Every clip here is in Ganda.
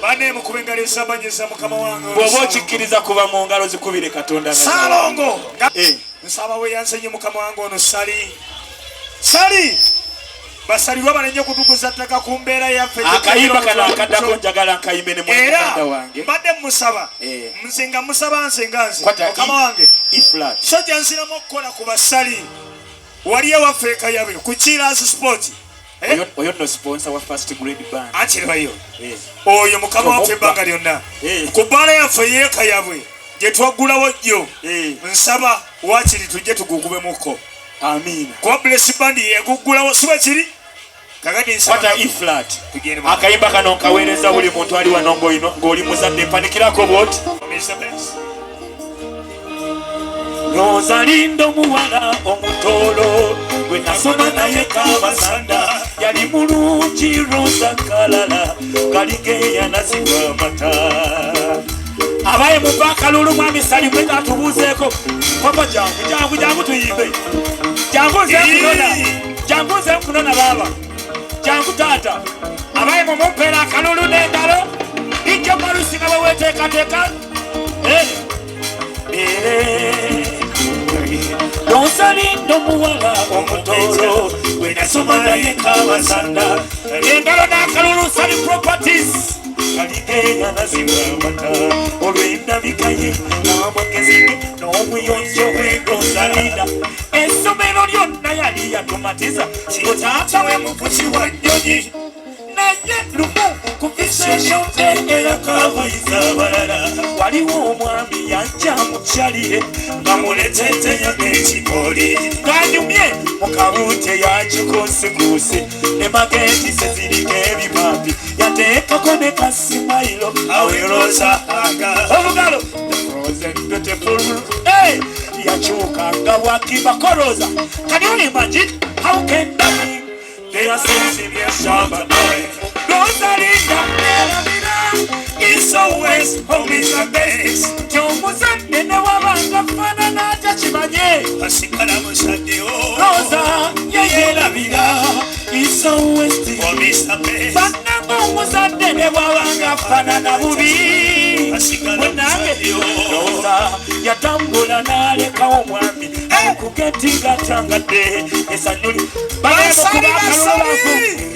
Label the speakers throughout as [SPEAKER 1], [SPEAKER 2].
[SPEAKER 1] Bane mukube engalo ez'amaanyi mukama wange.
[SPEAKER 2] Bw'oba okikkiriza kuba mu ngalo zikubire Katonda.
[SPEAKER 1] Saalongo.
[SPEAKER 2] Eh.
[SPEAKER 1] Nsaba weeyanze nnyo mukama wange ono Sali. Sali. Basalirwa bale nnyo kutuguza ttaka ku mbeera yaffe.
[SPEAKER 2] Akayimba kano akaddako njagala nkayimbe ne
[SPEAKER 1] Era
[SPEAKER 2] muganda wange.
[SPEAKER 1] mbadde musaba.
[SPEAKER 2] Eh.
[SPEAKER 1] Nze nga musaba nze nga nze.
[SPEAKER 2] Kwata
[SPEAKER 1] Mukama wange.
[SPEAKER 2] E flat.
[SPEAKER 1] Sojja nziramu okukola ku basali. Wali ewaffe e Kayabe ku Kiras Sport. Eh?
[SPEAKER 2] Oyo nno sponsor wa First Grade Band.
[SPEAKER 1] Akiribayo.
[SPEAKER 2] Eh.
[SPEAKER 1] Oyo mukama waffe
[SPEAKER 2] Tomubba.
[SPEAKER 1] ebbanga lyonna.
[SPEAKER 2] Eh.
[SPEAKER 1] Ku bbaala yaffe ey'e Kayabwe gye twaggulawo jjo.
[SPEAKER 2] Eh.
[SPEAKER 1] Nsaba waakiri tujje tugugubemukko.
[SPEAKER 2] Amiina.
[SPEAKER 1] Kuba Bless Band yeguggulawo si bwe kiri? Kakati nsaba
[SPEAKER 2] Kwata E flat.
[SPEAKER 1] Tugende mu-
[SPEAKER 2] Akayimba kano nkaweereza buli muntu ali wano ng'oli muzadde mpanikirako bw'oti.
[SPEAKER 1] Mr. Benz.
[SPEAKER 2] Rosalinda omuwala omutoolo gwe nasoma naye Kabasanda yali mulungi Rosa kalala kaligeya nazibwa amata. Abaye muva akalulu mwami Salimwe atubuuzeeko. Papa jangu jangu jangu tuyimbe. Jangu nze nkunona. Jangu nze nkunona baaba. Jangu taata. Abaye mumumpeera akalulu n'engalo. Ijjo malusi nga bwe weeteekateeka. Eh. Rosalinda omuwala omutoolo gwe nasoma naye Kabasanda. Engalo n'akalulu Sali Properties. Kaligeya nazibwa amata olw'endabika ye n'amagezi ge n'obuyonjo bwe. Rosalinda essomero lyonna yali yatumatiza ngo taata we muvuzi wa nnyonyi. Naye lumu ku visation eyakabayiza abalala waliwo omwami yajja mukyalire nga muleteteya n'ekimooli ng'anyumye mu kabuute yakikuusikuusi ne magenti se ziriko ebipampi yateekako ne kasimayiro
[SPEAKER 1] Aweroza aga.
[SPEAKER 2] Obugalo. The frozen beautiful, hey, yakyuka nga bwakibakoroza. Can you imagine? How can that be? They are sensitive shamba boy. Rosalinda erabira
[SPEAKER 1] It's always home is the best.
[SPEAKER 2] nti omuzadde ne wabanga faanana atya kimanye
[SPEAKER 1] Asigala muzadde o.
[SPEAKER 2] Rosa yeyerabira is always
[SPEAKER 1] Oh, Mr. Best.
[SPEAKER 2] bannanga omuzadde ne bwabanga faanana bubi
[SPEAKER 1] Asigala
[SPEAKER 2] munange
[SPEAKER 1] muzadde o.
[SPEAKER 2] Rosa yatambula n'alekawo omwami okugeti gatangadde esanyuli.
[SPEAKER 1] Basali, basali!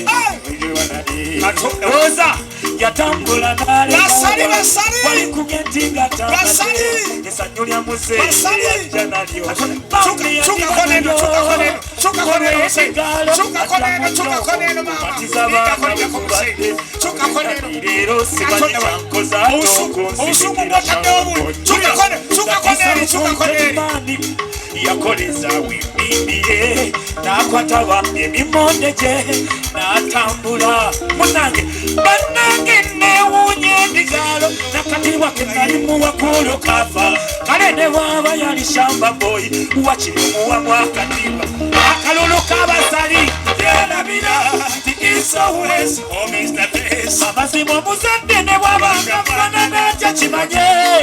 [SPEAKER 2] Rosa yatambula
[SPEAKER 1] Basali, basali!
[SPEAKER 2] wali kugeti gatangadde
[SPEAKER 1] Basali!
[SPEAKER 2] esanyu lya muzeeyi
[SPEAKER 1] Basali!
[SPEAKER 2] yajja nalyo.
[SPEAKER 1] Chukako neno, chukako neno, chukako neno, muzeeyi. Chukako neno, chukako neno, mama. Lindako, lindako, muzeeyi. Chukako neno.
[SPEAKER 2] Leero simanyi kyankoza.
[SPEAKER 1] Obusungu bwotaddewo buli. Chukako neno, chukako neno, chukako neno.
[SPEAKER 2] Yakoleza wimbiye n'akwata bambi emimonde gye n'atambula. Munange bannange newuunya ebigalo nakatibwa ke nali muwakulu kafa kale ne bwaba yali shamba boy wakiri muwamu akatibwa akalulu k'abasali yerabira nti is always
[SPEAKER 1] Oh, Mr. Best.
[SPEAKER 2] amazima omuzadde ne bwabanga faanana atya kimanye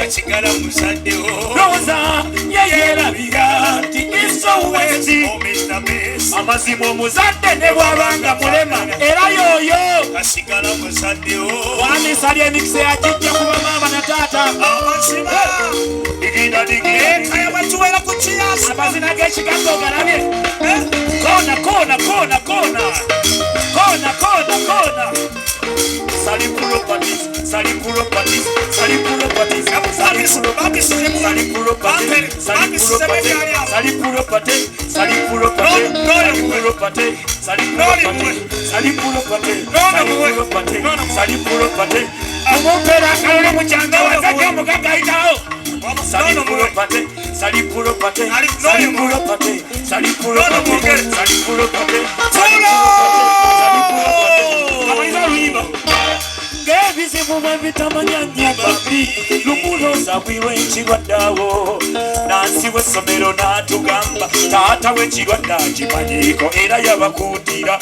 [SPEAKER 1] Asigala muzadde o.
[SPEAKER 2] Rosa yeyerabira nti is always
[SPEAKER 1] Oh, Mr. Best.
[SPEAKER 2] amazima omuzadde ne bwabanga mulema era yoyo
[SPEAKER 1] Asigala muzadde o.
[SPEAKER 2] wamisali emikisa yagijja kuba maama na taata.
[SPEAKER 1] Amazima.
[SPEAKER 2] Digida digida.
[SPEAKER 1] Ekaya batuwera ku kiyasi.
[SPEAKER 2] Amazina g'ekigambo ogalabye. Kona kona kona kona kona kona kona. Sali Properties, Sali Properties, Sali Properties, Sali Sali Properties, Sali Properties, Sali Properties, Sali Properties, Sali Properties, Sali Properties, Sali Properties, Sali Properties, Sali Properties. Omumpeera akalulu mukyanga wazadde omugagga ayitawo. Sali Property, Sali Property, Sali Property, Sali Property, Sali Property, Sali Property. Amaliza oluyimba ng'ebizibu bwe bitamanya nnyimba mbi. Lumulooza bwirwa ekirwadde awo nansi w'essomero n'atugamba taata w'ekirwadde akimanyiiko era yabakuutira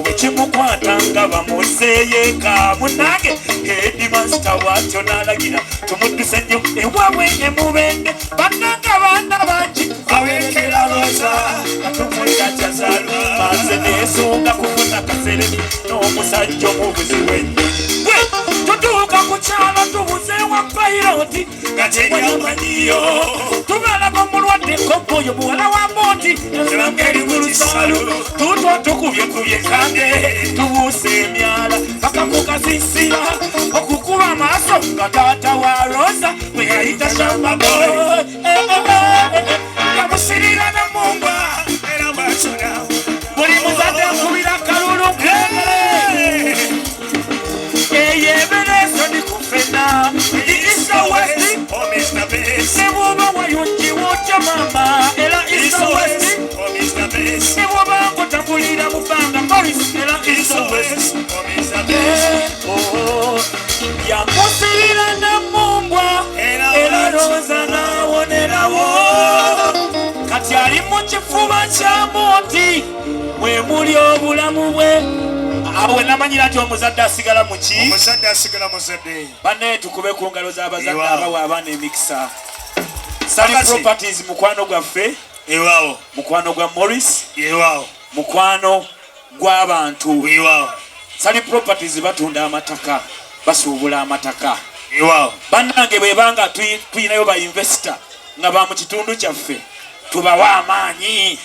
[SPEAKER 2] bwe kimukwata nga bamuseeyeka. Munange headmaster bw'atyo n'alagira tumudduse nnyo ewabwe emubende. Bannange abaana bangi awerekera Rosa katumulira kyazaalwa maze neesunga kufuna kasere n'omusajja omubuzi w'ennyonyi. Gwe tutuuka. Amanyiyo tubalaga omulwadde kopo oyo muwala wa moti ensanga eri mu lusalu tutwa tukubyekubye kange tubuuse emyala paka kukasisira okukuba amaaso nga taata wa Rosa bwe yayita shamba boy yamusirira namumba
[SPEAKER 1] era bwatuna
[SPEAKER 2] buli muzadde nkubira kalulu eyo ebereso ndi kufena East or West
[SPEAKER 1] Oh, Mr. Best.
[SPEAKER 2] ne bwoba wayungiwo otya mama era East
[SPEAKER 1] East
[SPEAKER 2] or
[SPEAKER 1] or
[SPEAKER 2] West
[SPEAKER 1] West. Oh, Mr. Best.
[SPEAKER 2] Ne bwoba ng'otambulira mu bbanga Morris era East
[SPEAKER 1] East
[SPEAKER 2] or
[SPEAKER 1] or
[SPEAKER 2] West
[SPEAKER 1] West. Oh, Mr. Best.
[SPEAKER 2] Oh, yamusirira namumbwa
[SPEAKER 1] Era
[SPEAKER 2] era
[SPEAKER 1] bwatyo.
[SPEAKER 2] Rosa n'awonerawo kati ali mu kifuba kya munti mwe muli obulamu bwe awo we namanyira nti omuzadde asigala mu ki
[SPEAKER 1] Omuzadde asigala muzadde.
[SPEAKER 2] Bannaye tukube ku ngalo z'abazadde
[SPEAKER 1] Ewa.
[SPEAKER 2] abawa abaana emikisa. Sali
[SPEAKER 1] Kakati.
[SPEAKER 2] Properties mukwano gwaffe,
[SPEAKER 1] Ewaawo.
[SPEAKER 2] mukwano gwa Morris,
[SPEAKER 1] Ewaawo.
[SPEAKER 2] mukwano gw'abantu.
[SPEAKER 1] Ewaawo.
[SPEAKER 2] Sali Properties batunda amataka, basuubula amataka.
[SPEAKER 1] Ewaawo.
[SPEAKER 2] Bannange bwebanga tuyinayo ba investor nga ba mu kitundu kyaffe, tubawe amaanyi.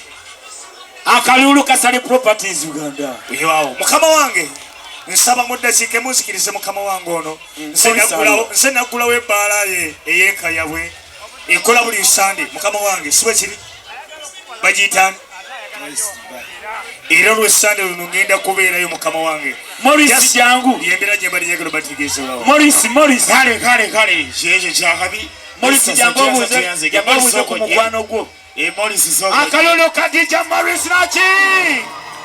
[SPEAKER 2] Akalulu ka Sali Properties Uganda.
[SPEAKER 1] Ewaawo. Mukama wange nsaba mu ddakiika emunzikirize mukama wange ono. Nze
[SPEAKER 2] Morris
[SPEAKER 1] naggulawo nze naggulawo ebbaala ye ey'ekayabwe ekola buli Sande. Mukama wange si bwe kiri bagiyita era olw'Essande luno ngenda kubeerayo mukama wange.
[SPEAKER 2] Morris
[SPEAKER 1] Just-
[SPEAKER 2] jangu.
[SPEAKER 1] Yembeera gye mbadde njagala bategeezewawo.
[SPEAKER 2] Morris, Morris.
[SPEAKER 3] Kale kale kale kyekyo kyakabi.
[SPEAKER 2] Morris jangu obuuze, jangu obuuze ku mukwano gwo.
[SPEAKER 3] Morris soko.
[SPEAKER 2] Akalulu ka DJ Morris naki?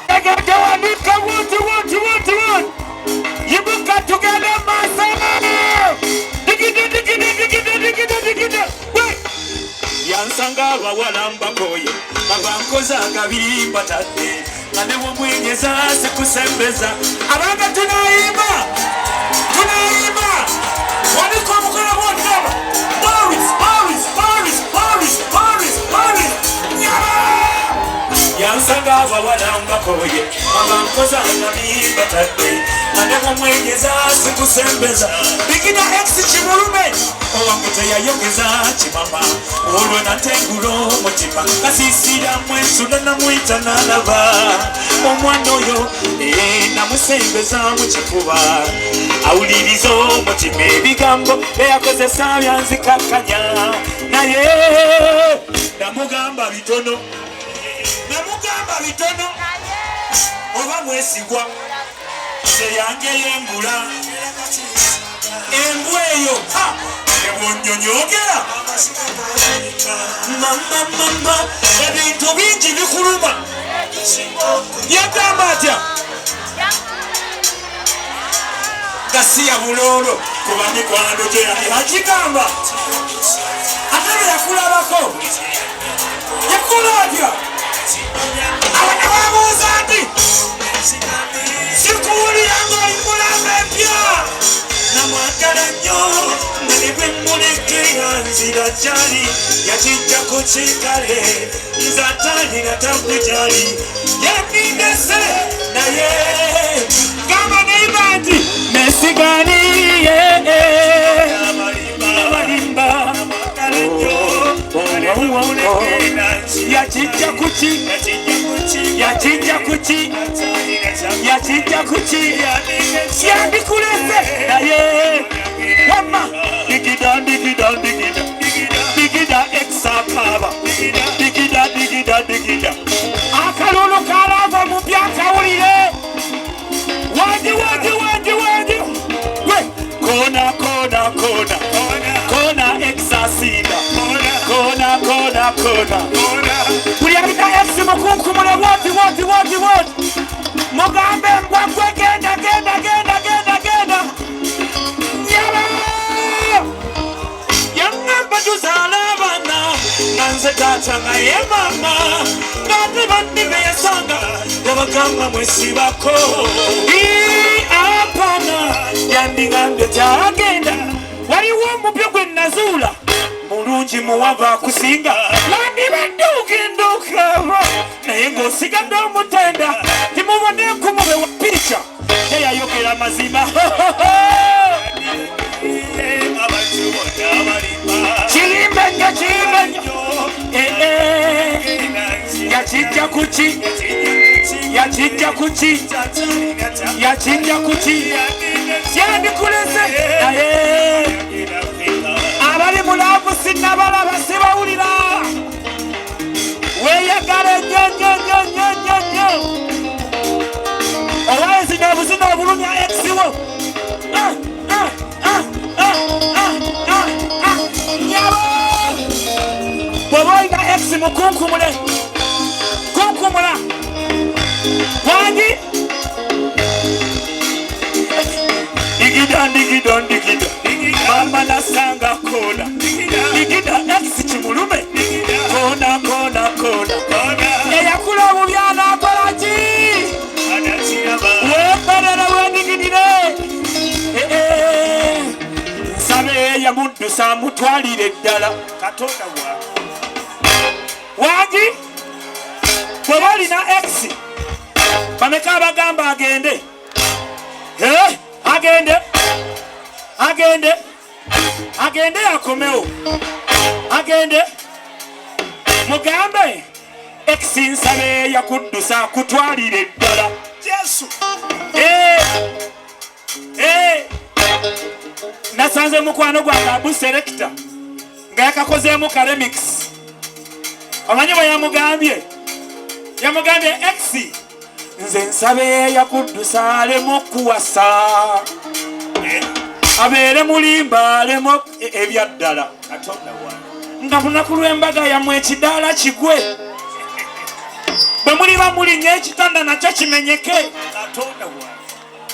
[SPEAKER 2] Egedde wanika wuti wuti wuti wuti. Yibuka tugende maaso. Digide digide digide digide digide. We! Yansanga abawala mbakoye abankoza agabi mbatadde nga ne bwomwenyeza sikusembeza abanga tunayimba tunayimba wanika omukono bwogamba Morris Morris Morris Morris Morris Morris Nyaba! Yansanga abawala mbakoye abankoza agabi mbatadde nga ne bwomwenyeza sikusembeza bigina ex kimulume owange teyayogeza kimama olwo natengula omutima kasisira mwensula namuyita nalaba omwana oyo namusembeza mu kifuba awuliriza omutima ebigambo byeyakozesa byanzikakkanya naye namugamba bitono namugamba bitono oba mwesigwa nze yange yengula embwa eyo ha ebwonyonyogera mama mama ebintu bingi bikuluma yagamba atya gasiya buloolo kuba mikwano gye yali agigamba ate bwe yakulabako yakola atya abana babuuza nti sikuwulira ng'oli mulamba empya namwagala nnyo nga ne bwe mmulekera nzira gyali yakijja ku kikale nze atalina tabu gyali yandindese naye gamba neiba nti nesiganiye abalimba yakijja kuki yakijja kuki yakijja kuki yandikulese naye wamma digida digida digida digida exakaba digida digida digida akalulu kalava mu byakawulire wangi wangi wangi wangi we kona kona kona kona exasinda kona kona kona buli alina ex mukunkumula woti woti woti woti mugambe mbwa gwe genda genda genda genda genda nyaba yaŋŋamba tuzaala abaana nga nze taata nga ye maama ng'ate banne be yasanga yabagamba mwesibako apana yandigambye kyagenda waliwo omupya gwe nazuula mulungi muwanvu akusinga wandibadde ogenda okaaba naye ng'osigadde omutenda timubone nkumube wa pica teyayogera mazima.
[SPEAKER 1] Abantu bonna balimba.
[SPEAKER 2] Kiri kuki? Yakijja kuki? Yakijja kuki? Yandikulese naye abali mu laavu sinnabalaba, sibawulira. Weeyagala nnyo nnyo nnyo nnyo nnyo nnyo. Owaye zino obuzina obulumya ex wo. Ah, ah, ah, ah, ah, ah, ah. Nyabo, bw'oba olina ex, mukunkumule, kunkumula wangi. Digida, digido, digida, mama nasanga kona, digida ex kimulume, kona, kona, kona. Eyakula obubi anaakola ki? Weeperere, wedigidire. Eh, eh. Nsabe eyamuddusa amutwalire ddala.
[SPEAKER 1] Katonda wa
[SPEAKER 2] Wangi, bw'oba olina ex, bameka abagamba agende? Eh, agende, agende, agende, akomewo, agende. Mugambe ex, nsabe yakuddusa akutwalire ddala.
[SPEAKER 1] Yesu.
[SPEAKER 2] Eh, eh. Nasanze mukwano gwange Abu Selecta nga yakakozeemu ka remix. Omanyi bwe yamugambye? Yamugambye, "Ex, nze nsabe yakuddusa alemu okuwasa, abeere mulimba, alemu ebyaddala."
[SPEAKER 1] Katonda wa
[SPEAKER 2] Nga lunaku lw'embaga yammwe ekidaala kigwe, bwe muliba mulinnya ekitanda nakyo kimenyeke.
[SPEAKER 1] Katonda wa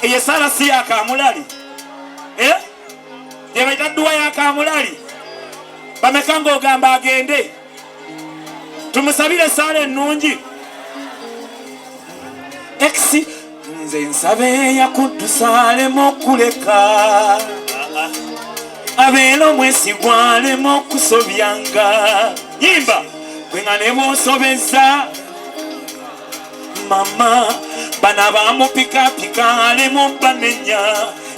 [SPEAKER 2] Eyo esaala si yakamulali, Eh? Gyebaita dduwa yakamulali. Bameka ng'ogamba agende? Tumusabire esaala ennungi. Ex, nze nsabe yakuddusa aleme okuleka, abeere omwesigwa, aleme okusobyanga. Yimba gwe nga ne bw'osobezza mama, bana bamupikapika, alemu banenya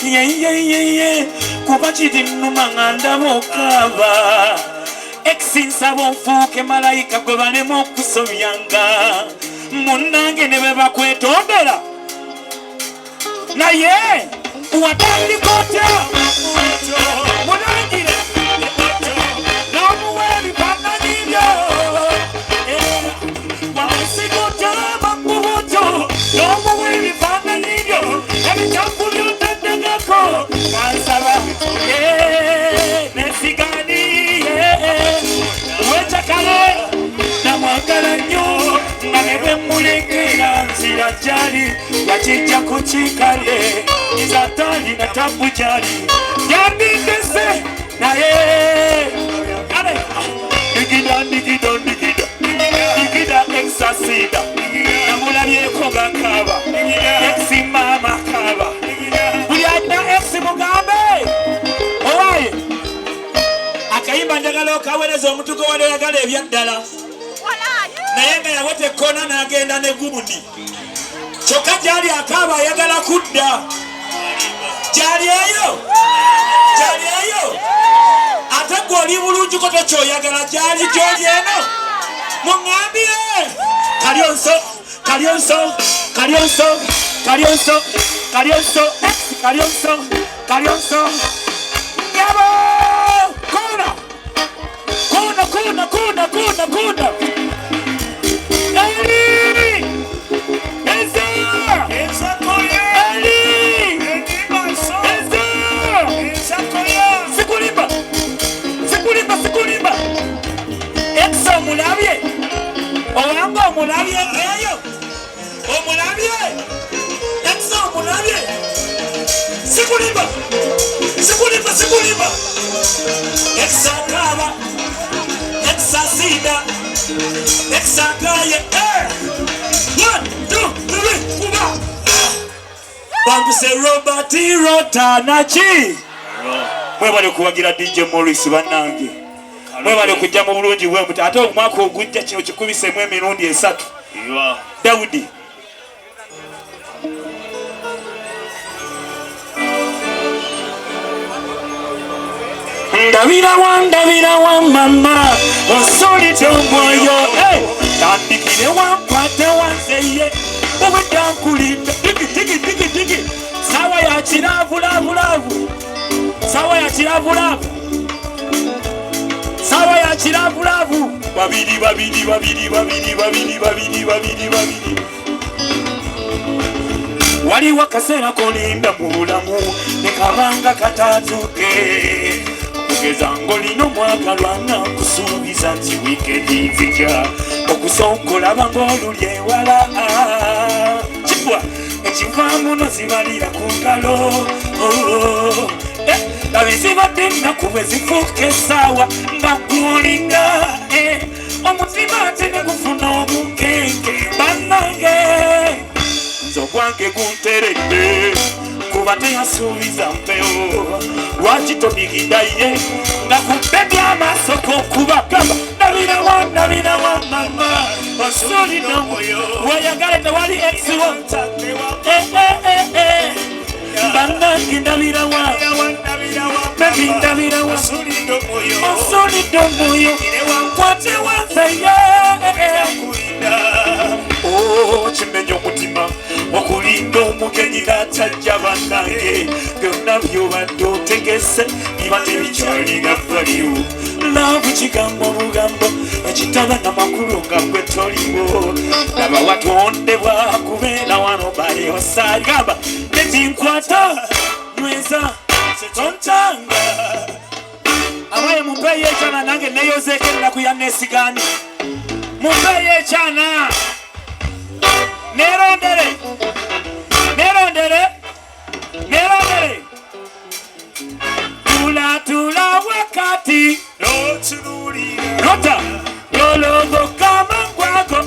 [SPEAKER 2] yeyeyeye, kuba kiri nnuma nga ndaba okaaba. Ex, nsaba onfuuke malayika gwe balemu okusobyanga. Munnange, ne bwe bakwetondera, naye watandika otya? Mulangire n'omuwa ebifaananyi byo. Wamusiga otya makubuto n'omuwa ebifaananyi byo ebikyafu byotaddagako? Kansaba nesigani wekyakale namwagala nnyo, nga ne bwe mulekera nzira gyali. Yakijja ku kikale nzatali na tabu gyali yandindese naye. Ale, digida, digido, digida, digida, ex asida, namulabyeko ngakaaba. Ex maama kaaba. Buli alina ex mugambe, owaaye akayimba njagala okaweereza omuntu gwe wali oyagala ebyaddala, naye nga yaweta ekkona n'agenda ne gundi, kyokka gyali akaaba ayagala kudda. Gyali eyo, gyali eyo, ate gwe oli bulungiko, tokyoyagala. Gyali, gyoli eno, muŋŋambire. Kalyonso, kalyonso, kalyonso, kalyonso, kalyonso, ex kalyonso, kalyonso. Nyabo, kuna, kuna, kuna, kuna, kuna, kuna. Eli Eza.
[SPEAKER 1] Ensakoye.
[SPEAKER 2] Eli.
[SPEAKER 1] Enimaso.
[SPEAKER 2] Eza.
[SPEAKER 1] Ensakoye.
[SPEAKER 2] Sikulimba, sikulimba, sikulimba. Ex omulabye? Owange, omulabye eyo? Omulabye ex? Omulabye? Sikulimba, sikulimba, sikulimba. Ex akaaba, ex asida, ex akaye. One, two, three, kuba. Bambuse Robert Rotanaki. Mwebale kuwagira DJ Morris. Bannange, mwebale kujja mu bulungi bwe muti. Ate omwaka ogujja kino kikubisemu emirundi 3.
[SPEAKER 3] Iwa.
[SPEAKER 2] Dawudi. Ndabirawa, ndabirawa mama, osulidde omwoyo. Hey! Tandikire wankwate wanzeye, obwedda nkulinda. Digi digi digi digi, sawa ya kiravulavu, sawa ya kiravulavu, sawa ya kiravulavu. Babiri babiri babiri babiri babiri babiri babiri babiri. Waliwo akaseera kolinda mu bulamu ne kabanga katatuuke, kugeza ng'olina omwagalwa nga nkusuubiza nti wiikendi nzija okusooka olaba ng'oluli ewala, kigwa ekivaamu nozibalira ku ngalo. Oh, eh, laba ezibadde ennaku bwe zifuuka essaawa nga gulinga, eh, omutima ate ne gufuna obunkenke. Bannange, nze ogwange gunteredde, kuba teyasuubiza mpewo. Lwaki tobigida ye nga kubebya amaaso kokuba? Gamba ndabirawa, ndabirawa mama, osulidde omwoyo, weyagale, tewali exiwo. Bannange, ndabirawa baby, ndabirawa, osulidde omwoyo, kwate wanzeye. Oh, kimenya omutima okulinda omugenyi n'atajja. Bannange, byonna byobadde otegese biba tebikyalina value. Love kigambo bugambo ekitaba namakulu nga gwe toliwo. Laba, watondebwa kubeera wano bayosa. Gamba tekinkwata, nyweza, tontanga. Abaye, mumpeeyo ekyana nange neyozeeko ennaku ya nesigani. Mumpeeyo ekyana nerondere, nerondere, nerondere. Tula tula wakati rota lologo kama ngwako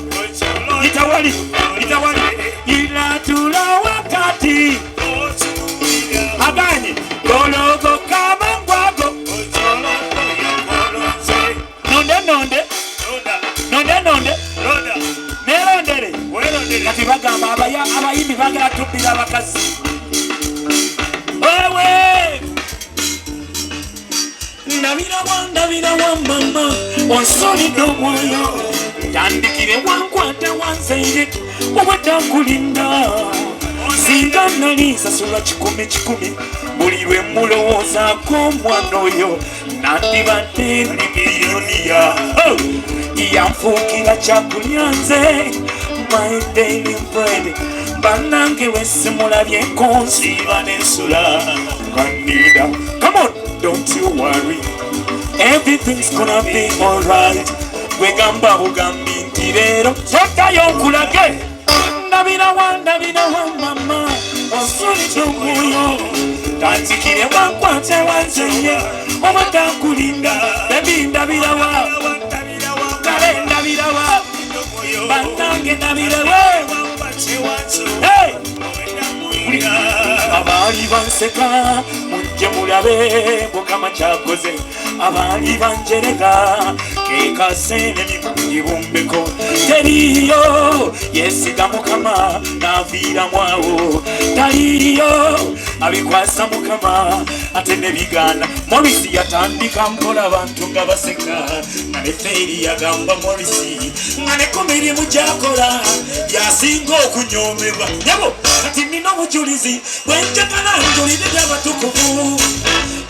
[SPEAKER 2] itawali itawali ila tula wakati aganye lologo kama ngwako. Nonde nonde nonde nonde nerondere. Kati bagamba abayimbi bagala tubbira abakazi. Wewe ndabirawa, ndabirawa mama, onsulidde omwoyo, tandikire wankwata wanzeire, obwedda nkulinda. Singa nali nsasula kikumi kikumi buli lwe mulowoozaako omwana oyo, nandibadde ndi millionaire. Oh! Yanfuukira kyakulya nze, my daily bread. Bannange, wesimulabyeko nsiiba nensula nga nnida. Come on, don't you worry, everything's gonna be alright. Gwegamba bugambi nti leero toddayo nkulage. Ndabirawa, ndabirawa mama, osulidde omwoyo, tandikire wankwate wanzeye, obadda nkulinda. Baby, ndabirawa, kale ndabirawa. Bannange, ndabirawa. Hey! Abaali banseka mujje mulabe Mukama kyakoze. Abaali banjerega kekaseene migibumbeko. Teriyo yesiga Mukama n'aviiramu awo, taliyo abikwasa Mukama ate ne bigaana. Morisi yatandika mpola, abantu nga baseka, nga ne feeri yagamba Morisi nga ne ku mirimu gyakola yasinga okunyomebwa. Nyabo, kati nina obujulizi bwenjagala njulire abatukuvu.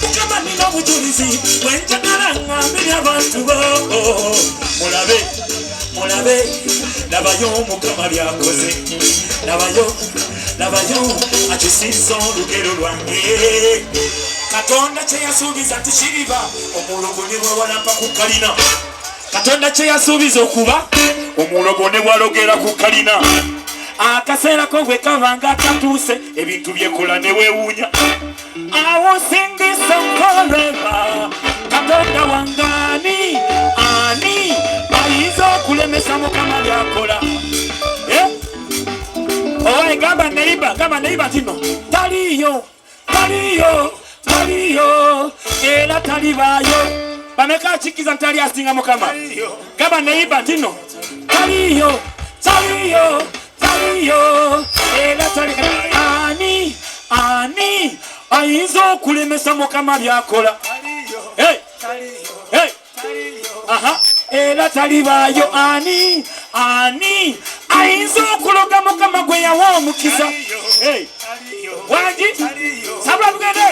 [SPEAKER 2] Mukama, nina obujulizi bwenjagala ŋŋambire abantu bo. Mulabe, mulabe, labayo Mukama byakoze. Labayo, labayo, akyusizza olugero lwange. Katonda kyeyasuubiza nti kiriba, omulogo ne bwawalampa ku kalina. Katonda kyeyasuubiza okuba, omulogo ne bwalogera ku kalina. Akaseera ko bwe kaba nga katuuse, ebintu byekola ne weewuunya. Awo singisa forever. Katonda wange, ani ani ayinza okulemesa Mukama byakola? Eh? Owaye, gamba neighbor, gamba neighbor tino taliyo, taliyo, taliyo era talibaayo. Bameka akikkiriza nti tali asinga Mukama? Gamba neighbor tino taliyo, taliyo, taliyo era tali. Ani ani ayinza okulemesa Mukama byakola? Hey! Hey! Aha. Era talibaayo. Ani ani ayinza okuloga Mukama gwe yawa omukisa? Hey! Wangi sabula tugende.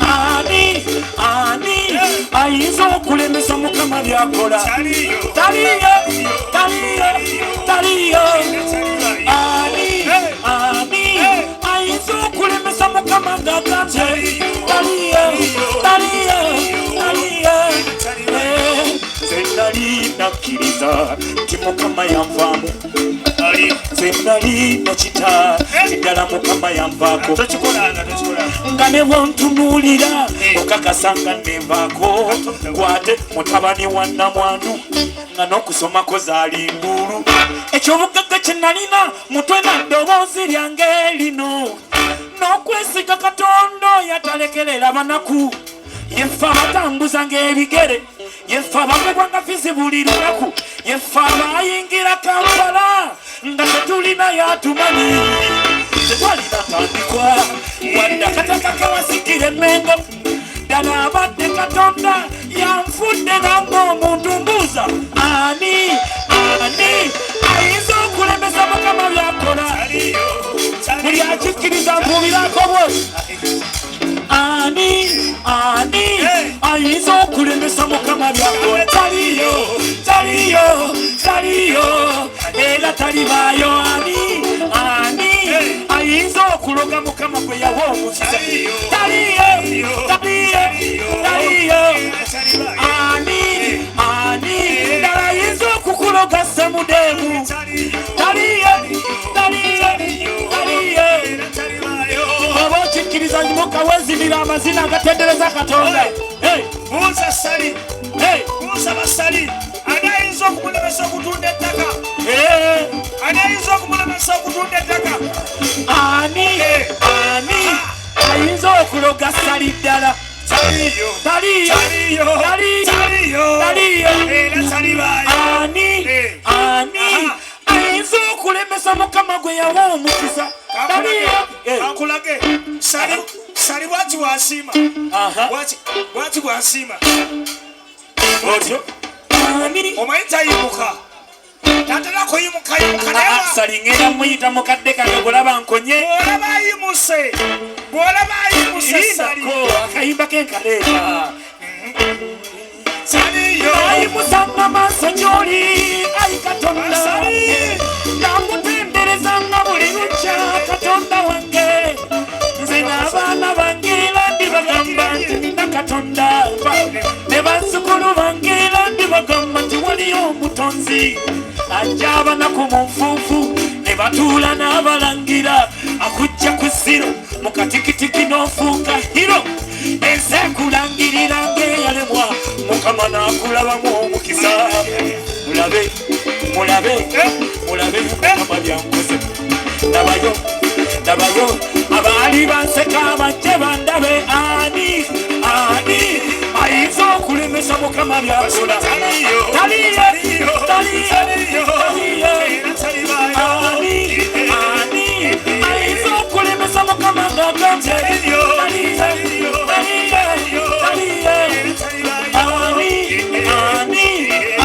[SPEAKER 2] Ani ani ayinza okulemesa Mukama byakola? Taliyo, taliyo, taliyo. Ani ani ayinza okulemesa Mukama ng'agambye? Taliyo, taliyo, taliyo. Nze nali nakkiriza nti Mukama yanvaamu, nze nali nakita nti ddala Mukama yanvaako, nga ne bwontunuulira okakasa nga nenvaako. Gwate mutabani wa nnamwandu nga n'okusomako zaali nduulu, ekyobugagga kye nalina mutwe na ddoboozi lyange lino n'okwesiga Katonda oyo atalekerera banaku. Yeffe abatambuza ng'ebigere, yeffe abagobwa nga fizi buli lunaku, yeffe abayingira Kampala nga tetulina yatumanyi, tetwalina tandikwa wadde akataka kewasikira Emmengo. Ddala abadde Katonda yanfudde nanga omuntu. Mbuuza, ani ani ayinza okulemesa Mukama byakola? Buli akikkiriza nkuubirako bwe. Ani ani ayinza okulemesa Mukama byakola? Taliyo, taliyo, taliyo, era talibaayo. Ani ani ayinza okuloga Mukama gwe yawa omukisa? Taliyo, taliyo, taliyo. Ani ani ddala ayinza okukuloga semudeemu? Taliyo, taliyo, taliyo. Oba okikkiriza nyimuka weezinira amazina agatendereza Katonda. Hey!
[SPEAKER 1] Buuza Sali.
[SPEAKER 2] Hey!
[SPEAKER 1] Buuza Basali, ani ayinza okumulemesa okutunda ettaka?
[SPEAKER 2] Hey!
[SPEAKER 1] Ani ayinza okumulemesa okutunda ettaka?
[SPEAKER 2] Ani ani ayinza okuloga Sali ddala?
[SPEAKER 1] Taliyo.
[SPEAKER 2] Taliyo.
[SPEAKER 1] Taliyo.
[SPEAKER 2] Taliyo.
[SPEAKER 1] Taliyo.
[SPEAKER 2] Taliyo.
[SPEAKER 1] Era talibaayo.
[SPEAKER 2] Ani
[SPEAKER 1] Eh.
[SPEAKER 2] ani
[SPEAKER 1] Aha.
[SPEAKER 2] ayinza okulemesa Mukama gwe yawa omukisa? Taliyo. Eh.
[SPEAKER 1] Kankulage Sali, Sali bwati bwasiima.
[SPEAKER 2] Aha.
[SPEAKER 1] Bwati bwati bwasiima.
[SPEAKER 2] Otyo ani?
[SPEAKER 1] Omanyi tayimuka, tatera kuyimuka yimuka, naye
[SPEAKER 2] Sali ngenda muyita mukadde kange golaba nkonye.
[SPEAKER 1] Bw'olaba ayimuse, bw'olaba ayimuse Sali.
[SPEAKER 2] Lindako akayimba kenkaleeta.
[SPEAKER 1] Taliyo.
[SPEAKER 2] Ayimusanga amaaso gy'oli, ayi Katonda.
[SPEAKER 1] Sali.
[SPEAKER 2] Namutenderezanga buli lukya Katonda wange. Nze n'abaana bange era ndibagamba nti nina Katonda, ne bazzukulu bange era ndibagamba nti waliyo omutonzi ajja abanaku mu nfuufu ne batuula n'abalangira, akujja ku zero mu katikitiki n'ofuuka hero. Ensi ekulangirira ng'eyalemwa, Mukama n'akulabamu omukisa. Mulabe, mulabe, mulabe Mukama byankoze. Ndabayo, ndabayo abaali banseka bajje bandabe. Ani ani ayinza okulemesa Mukama byakola?
[SPEAKER 1] Taliyo.
[SPEAKER 2] Taliyo.
[SPEAKER 1] Taliyo.
[SPEAKER 2] Taliyo.
[SPEAKER 1] Taliyo.
[SPEAKER 2] Taliyo.
[SPEAKER 1] Era talibaayo.
[SPEAKER 2] Ani ani ayinza okulemesa Mukama ng'agambye?
[SPEAKER 1] Taliyo.
[SPEAKER 2] Taliyo.
[SPEAKER 1] Taliyo.
[SPEAKER 2] Taliyo. Taliyo.
[SPEAKER 1] Era talibaayo.
[SPEAKER 2] Ani ani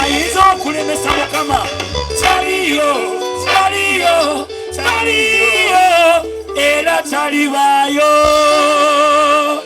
[SPEAKER 2] ayinza okulemesa Mukama? Taliyo, taliyo, taliyo, era talibaayo.